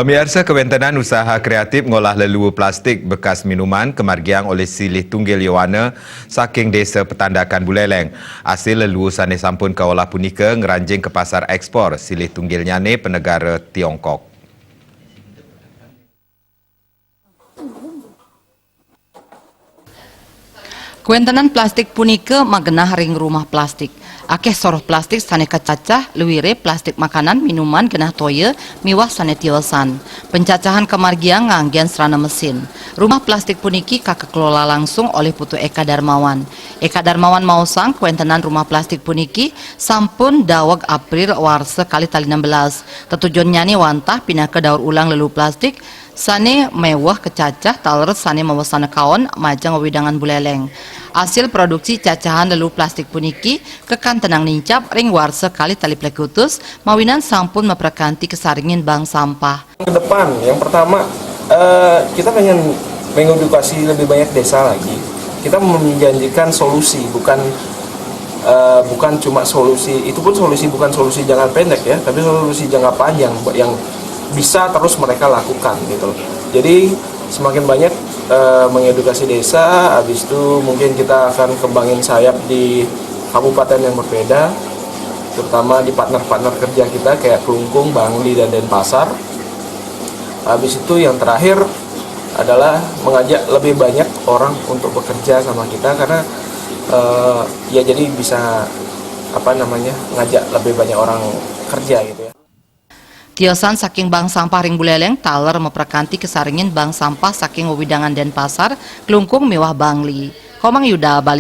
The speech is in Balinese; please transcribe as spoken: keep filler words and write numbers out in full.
Pamiarsa, kawéntenan usaha kréatip ngolah lelua plastik bekas minuman kamargiang olih silih tunggil Yowana saking Désa Petandakan Buleleng. Asil lelua sané sampun kaolah punika ngranjing ka pasar ékspor silih tunggilnyané panegara Tiongkok. Kawéntenan plastik punika magenah ring rumah plastik. Akéh soroh plastik sané kacacah, luiré plastik makanan, minuman, genah toya, miwah sané tiosan. Pencacahan kamargiang nganggiang sarana mesin. Rumah plastik puniki kakelola langsung olih Putu Eka Darmawan. Eka Darmawan maosang kawéntenan rumah plastik puniki sampun daweg April warsa kalih tali enam belas. Tetujunnyané wantah pinaka daur ulang lelua plastik sané méweh kacacah taler sané mawasana kaon majeng wewidangan Buleleng. Asil produksi cacahan lelua plastik puniki kakantenang nincap ring warsa kalih tali plekutus, mawinan sampun maprakanti kasaringin bank sampah. Ke depan, yang pertama, eh, kita pengen mengedukasi lebih banyak desa lagi. Kita menjanjikan solusi, bukan, eh, bukan cuma solusi, itu pun solusi, bukan solusi jangka pendek ya, tapi solusi jangka panjang yang bisa terus mereka lakukan gitu. Jadi semakin banyak, eh, mengedukasi desa, habis itu mungkin kita akan kembangin sayap di kabupaten yang berbeda, terutama di partner-partner kerja kita kayak Klungkung, Bangli, dan Denpasar. Habis itu yang terakhir adalah mengajak lebih banyak orang untuk bekerja sama kita karena, eh, ya jadi bisa, apa namanya, ngajak lebih banyak orang kerja gitu ya. Tiosan saking bank sampah ring Buleleng taler maprakanti kasaringin bank sampah saking wewidangan Denpasar, Klungkung miwah Bangli. Komang Yuda, Bali.